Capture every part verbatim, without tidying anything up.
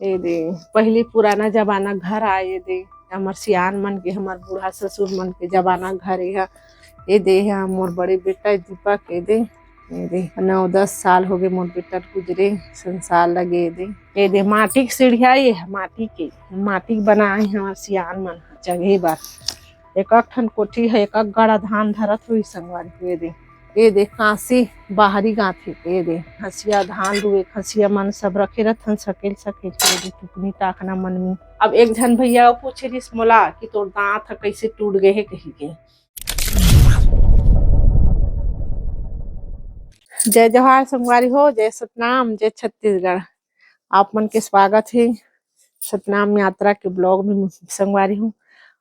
ये दे, पहली पुराना जमाना घर आय, ये दे, हमर सियान मन के, हमर बूढ़ा ससुर मन के जमाना घर ये ह। ये दे, ये ह मोर बड़े बेटा दीपक, ये दे, ये दे, नौ दस साल हो गए मोर बेटा गुजरे, संसार लगे, ये दे। ये दे, माटी के सीढ़िया, ये ह माटी के, माटी के बनाए हे हमर सियान मन ह, जगहे बर। एक एक ठन कोठी ह, एक एक गाड़ा धान धरत होही संगवारी हो, ये दे। ये दे, कांसी बाहरी गांथे, ये दे, हंसिया धान रुए, हंसिया मन सब रखे रथन, सकेल सकेल के, ये दे, टुकनी टाकना मन में। अब एक झन भैया पूछे रिस मोला कि तोर दांत ह कैसे टूट गए हे कही के। जय जोहार संगवारी हो, जय सतनाम, जय छत्तीसगढ़। आप मन के स्वागत हे सतनाम यात्रा के vlog में संगवारी हो।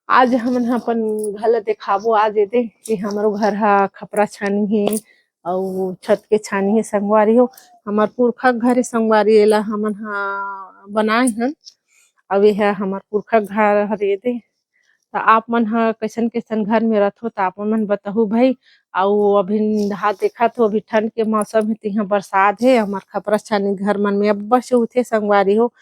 आज हमन ह अपन घर ल देखाबो। आज ये दे कि हमरो घर ह खपरा छानी हे अउ छत के छानी हे संगवारी हो। हमर पुरखा के घर हे संगवारी, एला हमन ह बनाए हन। अउ ये ह हमर पुरखा के घर हरे, ये दे। त आप मन ह कैसन कैसन घर में रथो, त आप मन बताहू भाई। अउ अभी हाथ देखत हो, अभी ठंड के मौसम हे, तिहा बरसात हे, हमर खपरा छानी घर मन में अब्बड़ चुहथे संगवारी हो।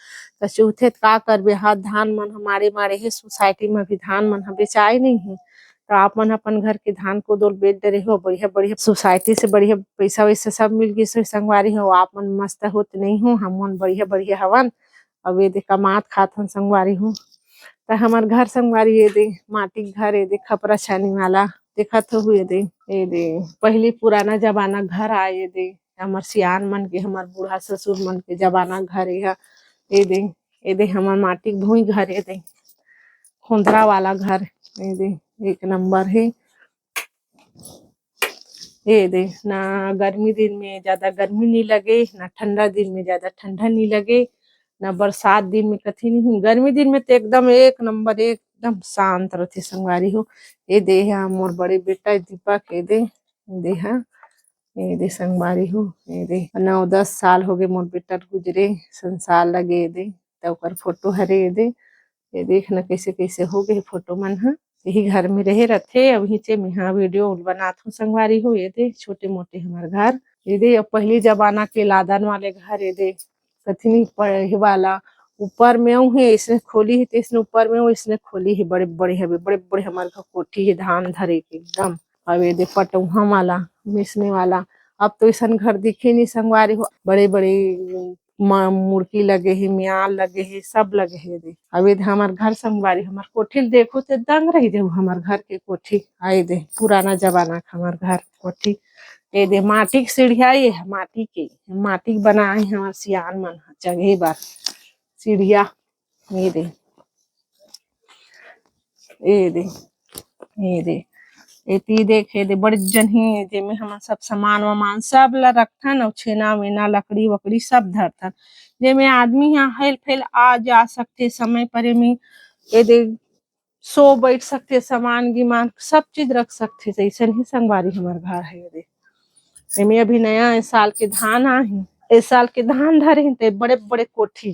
त चुहथे त का करबे, हाथ धान मन ह माड़े माड़े हे, सोसाइटी में अभी धान मन ह बेचाए नहीं हे। त आप मन अपन घर के धान कोदोल बेच डरे हो, बढ़िया बढ़िया सोसाइटी से बढ़िया पैसा वैसा सब मिल गिस हो संगवारी हो। आप मन मस्त होत नहीं हो, हम मन बढ़िया बढ़िया हवन। अब ये दे कमात खात हन संगवारी हो। त हमर घर संगवारी ये दे, माटी के घर ये दे, खपरा छानी वाला। देखत हो ये दे, ये दे, पहली पुराना जमाना घर आय, ये दे, हमर सियान मन के, हमर बूढ़ा ससुर मन के जमाना घर ये ह। ये दे, ये दे, हमर माटी के भुई घर, ये दे, खोंदरा वाला घर, ये दे, एक नंबर हे। ये दे, ना गर्मी दिन में ज्यादा गर्मी नहीं लगे, ना ठंडा दिन में ज्यादा ठंडा नहीं लगे, ना बरसात दिन में कथी नहीं। गर्मी दिन में तो एकदम एक नंबर, एकदम शांत रथे संगवारी हो। ये दे, ये ह मोर बड़े बेटा दीपक, ये दे, ये दे, ये दे संगवारी हो, ये दे, नौ दस साल हो गए मोर बेटा गुजरे, संसार लगे, ये दे, त ओकर फोटो हरे, ये दे। ये देख न कैसे कैसे हो गए फोटो मन ह। यही घर में रहे रथे। अब हिचे में हा वीडियो बनात हूँ संगवारी हो। ये दे छोटे मोटे हमर घर, ये दे अब पहली जमाना के लादन वाले घर, ये दे कथनी पढ़े वाला, ऊपर में ऊ हे, इसने खोली हे, इसने ऊपर में ऊ, इसने खोली हे, बड़े बड़े हवे, बड़े बड़े हमर घर कोठी हे, धान धरे के एकदम। अब ये दे पटौहा वाला, मिसने वाला, अब तो ऐसन घर दिखे नहीं संगवारी हो, बड़े बड़े म-, मुड़की लगे हे, म्याल लगे हे, सब लगे हे दे। अब ये दे हमर घर संगवारी, हमर कोठी ल देखो ते दंग रही देहू, हमर घर के कोठी। आए दे पुराना जमाना के हमर घर कोठी। ये दे माटी के सीढ़िया, ये ह माटी के, माटी के बनाए हे हमर सियान मन ह, जगहे बर सीढ़िया। ये दे, ये दे, ये दे, एती देख, ये दे बड़े जन हे, जेमे हमन सब सामान वामान सब ला रखथन, अउ छेना वेना, लकड़ी वकड़ी सब धरथन, जेमे आदमी ह हेल फेल आ जा सकथे समय परे में। ये दे सो बैठ सकथे, सामान गिमान सब चीज रख सकथे। अइसन ही संगवारी हमर घर हे। ये दे, एमे अभी नया ए साल के धान आही, ए साल के धान धरे हे, ते बड़े बड़े कोठी,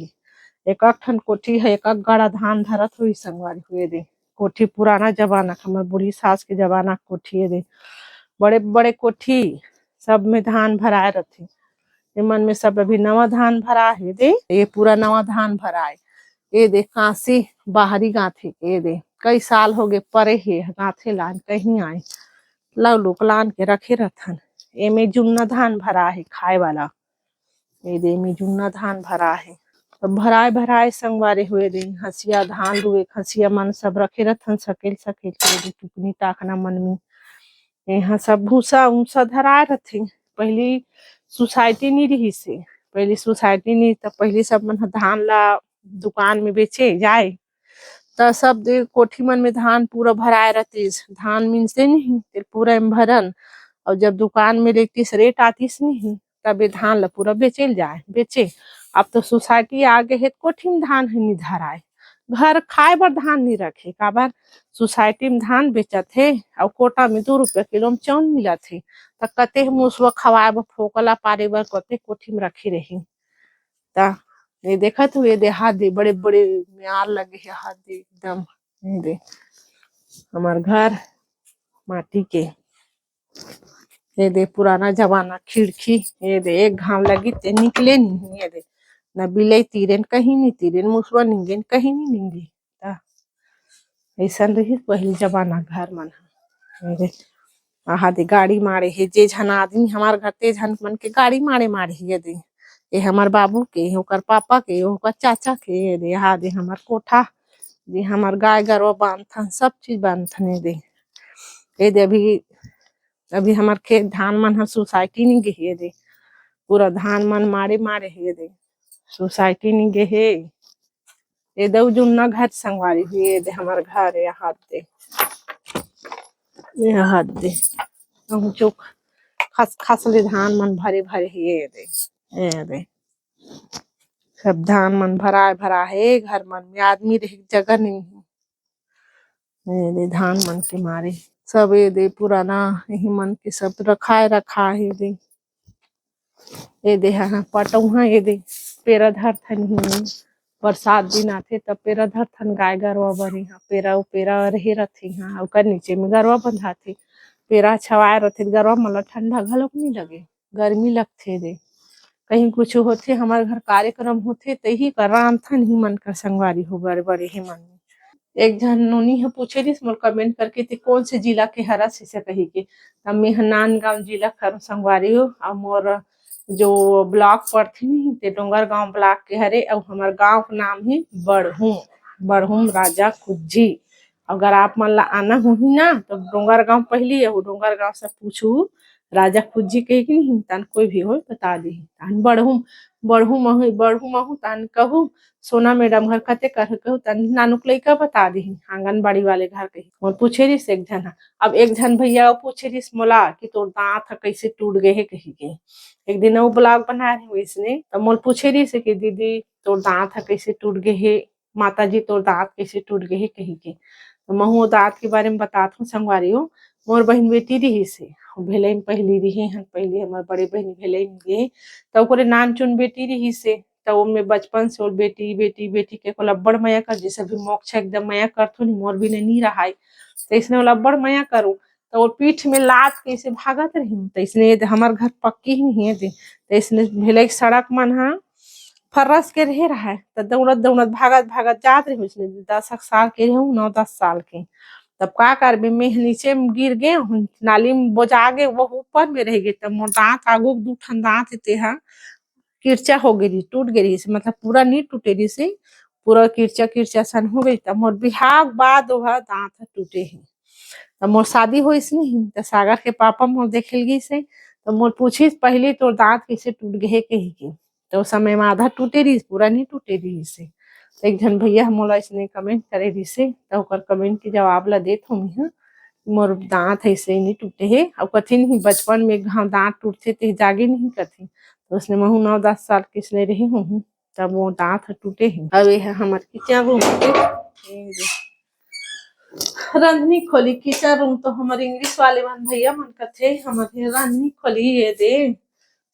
एक एक ठन कोठी हे, एक एक गाड़ा धान धरत होही संगवारी हो। ये दे कोठी पुराना जमाना के, हमर बूढ़ी सास के जमाना के कोठी। ये दे बड़े बड़े कोठी, सब में धान भराए रथे। एमन में सब अभी नवा धान भरा हे दे, ये पूरा नवा धान भराए। ये दे कांसी बाहरी गांथे, ये दे कई साल हो गए परे हे, गांथे लान कहीं आए, लव लोग लान के रखे रहथन। एमे जुन्ना धान भरा हे खाए वाला, ये दे एमे जुन्ना धान भरा हे। तो भराए भराए संगवारी हो, ये दे हंसिया धान रुए, हंसिया मन सब रखे रहथन सकेल सकेल के, ये दे टुकनी टाकना मन में। यहाँ सब भूसा उसा धराए रहथे। पहली सोसाइटी नहीं रहिस हे, पहली सोसाइटी नहीं, त पहली सब मन ह धान ला दुकान में बेचे जाए, त सब दे कोठी मन में धान पूरा भराए रहतिस, धान मिलते नहीं, ते पूरा एम भरन। और जब दुकान में लेतिस, रेट आतिस नहीं, तब ये धान ला पूरा बेचेल जाए, बेचे। अब तो सोसाइटी आ गए हे, कोठी में धान ही नहीं धराए, घर खाए बर धान नहीं रखे, काबर सोसाइटी में धान बेचत हे, अउ कोटा में दू रुपया किलो में चाउर मिलत हे, त कते मुसवा खवाए बर, फोकला पारे बर कते कोठी में रखे रही। त ये देखत हो, ये दे हाथ दे बड़े बड़े म्यार लगे हे, हाथ दे एकदम, ये दे हमर घर माटी के, ये दे पुराना जमाना खिड़की, ये दे एक घाम लगी ते निकले नहीं, ये दे ना बिलई तीरेन कहीं नहीं तीरेन, मुसवा निंगेन कहीं नहीं निंगे। ता अइसन रहिस पहिली जमाना घर मन ह। अरे, आहा दे गाड़ी माड़े हे, जे झन आदमी हमार घर ते झन मन के गाड़ी माड़े माड़े हे दे। ये हमार बाबू के, ये ओकर पापा के, ये ओकर चाचा के, ये दे, आहा दे हमार कोठा, जे हमार गाय गरवा बांधथन, सब चीज बांधथन ये दे। ये दे अभी, अभी हमार खेत धान मन ह सोसाइटी नहीं गे हे ये दे, पूरा धान मन माड़े माड़े हे ये दे, सोसाइटी नहीं गे हे। ये दे जुन्ना घर संगवारी हो, ये दे हमार घर, ये हाथ दे, ये हाथ दे, कहूँ चौक खस खस ले धान मन भरे भरे हे, ये दे, ये दे सब धान मन भराए भरा हे, घर मन में आदमी रहे के जगह नहीं हे। ये दे धान मन के मारे सब ये दे पुराना यही मन के सब रखाए रखा हे दे। ये दे हा, हा, पटौहा ये दे पेरा धरथन ही, बरसात दिन आथे तब पेरा धरथन गाय गरवा बर, यहाँ पेरा उपेरा रहे रथे, यहाँ ओकर नीचे में गरवा बंधाथे, पेरा छवाए रथे, गरवा मन ला ठंडा घलोक नहीं लगे, गर्मी लगथे दे। कहीं कुछ होथे, हमार घर कार्यक्रम होथे, तही कर रांधथन ही मन कर संगवारी हो बड़े बड़े हे मन। एक झन नोनी ह पूछे रिस मोर कमेंट करके, "ते कौन से जिला के हरस?" ऐसे कही के। तब मैं ह नांदगांव जिला कर संगवारी हो, और मोर जो ब्लॉक पड़थे नहीं, ते डोंगरगांव ब्लॉक के हरे, और हमार गांव के नाम है बड़हूम, बड़हूम राजा खुज्जी। अगर आप मन ला आना होही ना, तो डोंगरगांव पहली, और डोंगरगांव से पूछू राजा खुज्जी कहे कि नहीं, तन कोई भी हो बता दी। तन बड़हूम, बड़हूम महू, बड़हूम महू, तन कहू सोना मैडम घर कते कर कहू, तन नानुक लइका बता दी, आंगनबाड़ी वाले घर कही। मोर पूछे रिस एक झन ह। अब एक झन भैया वो पूछे रिस मोला कि तोर दांत ह कैसे टूट गए हे कही के। एक दिन वो ब्लॉग बना रहे वैसने, तब मोर पूछे रिस कि दीदी तोर दांत ह कैसे टूट गए हे, माता जी तोर दांत कैसे टूट गए हे कही के। तो महू वो दांत के बारे में बतात हूँ संगवारी हो। मोर बहन बेटी रहिस हे, भेलई में पहली रही हन, पहली हमार बड़े बहन भेलई में गे, तो ओकरे नान चुन बेटी रहिस हे। तो ओमे बचपन से वो बेटी बेटी बेटी के कोला बड़ मया कर, जैसे भी मोक्ष एकदम मया करथो नहीं, मोर भी नहीं रहाय, तो इसने ओला बड़ मया करो। तो वो पीठ में लात के ऐसे भागत रही, तो इसने ये दे हमार घर पक्की ही नहीं है दे, तो इसने भेलई सड़क मन हा फर्रस के रहे रहा है, तो दौड़त दौड़त भागत भागत जात रही। उसने दस एक साल के रहे, नौ दस साल के। तब का करबे, मैं नीचे में गिर गए हूँ, नाली में बोजा गए, वो ऊपर में रह गए। तब मोर दांत आगू के दू ठन दांत ते हा किरचा हो गई रही, टूट गई रही, मतलब पूरा नहीं टूटे रही से, पूरा किरचा किरचा सन हो गई। तब मोर बिहाव बाद वो हा दांत हा टूटे है। तब मोर शादी होइस नहीं, तो सागर के पापा मोर देखे ल गइस हे, तो मोर पूछिस, "पहले तोर दांत कैसे टूट गए?" कही के। तो उस समय में आधा टूटे रहिस, पूरा नहीं टूटे रहिस हे। तो एक झन भैया ह मोला इसने कमेंट करे रहिस हे, तो ओकर कमेंट के जवाब ला देत हूँ मैं ह। मोर दांत ऐसे नहीं टूटे हे, और कथिन ही बचपन में घाव दांत टूटथे ते जागे नहीं कथिन। तो उसने महू नौ दस साल के इसने रहे हूँ, तब वो दांत ह टूटे हे। अब ये है हमार किचन रूम के, ये दे। रंधनी खोली, किचन रूम तो हमारे इंग्लिश वाले मन भैया मन कथे, हमारे रंधनी खोली ये दे,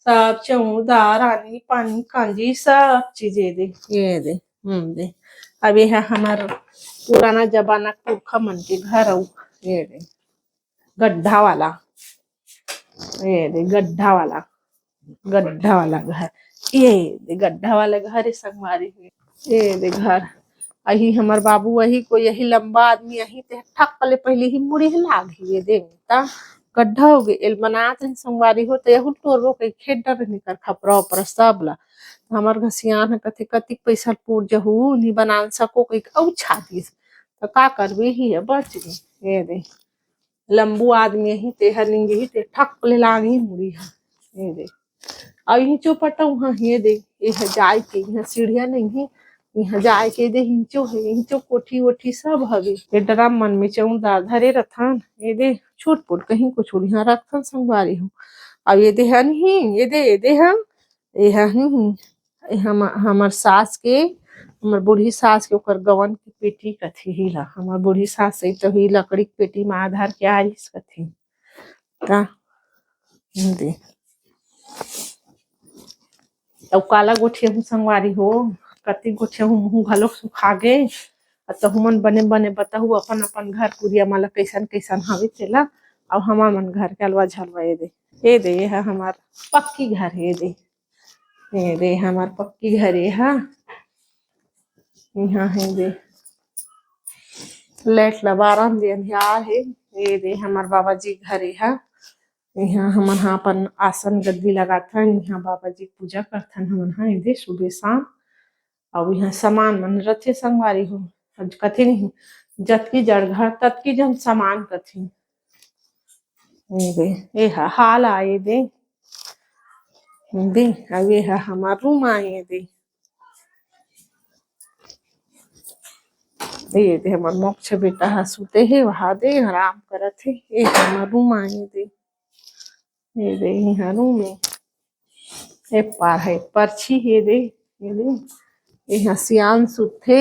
सब चौदा, रानी, पानी, कांजी, सब चीज ये दे, ये दे, हम्म दे। अब ये है हमार पुराना जमाना पुरखा मन के घर, अउ ये दे गड्ढा वाला, ये दे गड्ढा वाला, गड्ढा वाला घर, ये दे गड्ढा वाला घर है संगवारी हुए, ये दे घर। अही हमर बाबू, वही कोई यही लंबा आदमी, यही ते ठक ले पहले ही मुड़ी हिला गई, ये दे ता गड्ढा हो गए। एल बनात है संगवारी हो, तो यहू टोरबो के खेत डर निकर खपरा उपरा सब ला। हमर घसियान ह कथे, "कतिक पैसा पूर जहू, नी बना सको," कहिके अउ छा दिस। तो का करबे, ही है बच गई। ये दे लंबू आदमी ही, ते हर निंगे ही, ते ठक ले लागी मुड़ी हा। ये दे। अब यही चौपटा वहाँ, ये दे, ये है जाए के, यहाँ सीढ़िया नहीं है, यहाँ जाए के दे, हिंचो है, हिंचो कोठी वोठी सब हवे। ये ड्रम मन में चौंदा धरे रथन, ये दे, छोट पोट कहीं कुछ यहाँ रखथन संगवारी हो। अब ये दे हन ही, ये दे, ये दे हम, ये हन ही, ये हम, हमर सास के, हमर बूढ़ी सास के ओकर गवन के पेटी कथे ही ला। हमर बूढ़ी सास से तो ही लकड़ी के पेटी में धर के आरिस कथे। का? दे। अउ काला गोठिया हूँ संगवारी हो, कति गोठिया हूँ, मुँह घलोक सुखा गे। अ तहु मन बने बने बताहू अपन अपन घर कुरिया मन ला कैसन कैसन हवे तेला। अउ हमर मन घर के अलवा झलवा ये दे, ये दे, ये ह हमार पक्की घर हे, ये दे। ये दे हमर पक्की घर ये हा। यहाँ हे दे, लाइट ला बारन दे अंधियार हे। ये दे हमर बाबा जी घर ये हा। यहाँ हमन हा अपन आसन गद्दी लगाथन, यहाँ बाबा जी के पूजा करथन हमन हा, ये दे सुबह शाम। अउ यहाँ सामान मन रथे संगवारी हो, कथे नहीं, जतकी जड़ घर ततकी जन सामान कथे। ये दे, ये हा हाल आए दे, दे, अउ ये हा हमार रूम आए दे। ये दे हमर मोक्ष बेटा हा सुते हे, वहा दे आराम करत हे। ये हमर रूम आए दे, ये दे, यहाँ रूम हे। ये पार हे, परछी हे दे, ये दे, यहाँ सियान सुते,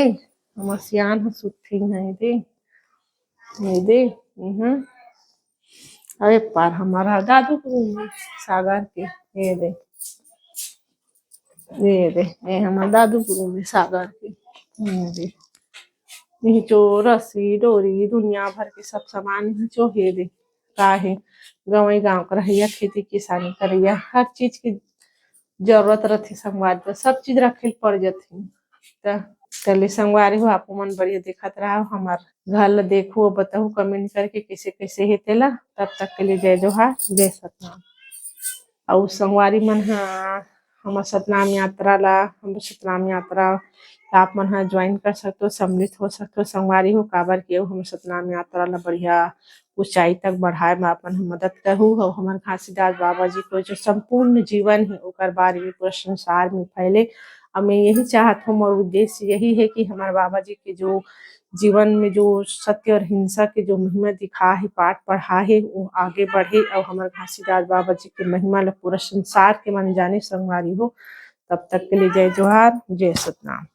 हमर सियान हा सुते यहाँ, ये दे, ये दे, यहाँ। अरे पार हमारा दादू के रूम हे, सागर के, ये दे, ये दे, ये हमार दादू के रूम हे, सागर के, ये दे। निचो रस्सी, डोरी, दुनिया भर के सब सामान निचो हे दे। का हे, गंवई गांव के रहइया, खेती किसानी करइया, हर चीज के जरूरत रथे संगवारी, तो सब चीज रखे ल पड़ जथे। त चले संगवारी हो, आप मन बढ़िया देखत रहा, हमार घर ल देखो, बताओ कमेंट करके कैसे कैसे हे तेला। तब तक के लिए जय जोहार, जय सतनाम। अउ संगवारी मन हा हमर सतनाम यात्रा ला, हमर सतनाम यात्रा ला आप मन हा ज्वाइन कर सकथो, सम्मिलित हो सकथो संगवारी हो, काबर कि अउ हमर सतनाम यात्रा ला बढ़िया ऊंचाई तक बढ़ाए में आप मन हा मदद करहू। अउ हमर घासीदास बाबा जी के जो संपूर्ण जीवन हे ओकर बारे में पूरा संसार में फैले। अब मैं यही चाहत हूँ, मोर उद्देश्य यही है कि हमारे बाबा जी के जो जीवन में जो सत्य और हिंसा के जो महिमा दिखा है, पाठ पढ़ा है, वो आगे बढ़े और हमारे घासीदास बाबा जी के महिमा ला पूरा संसार के मन जाने संगवारी हो। तब तक के लिए जय जोहार, जय सतनाम।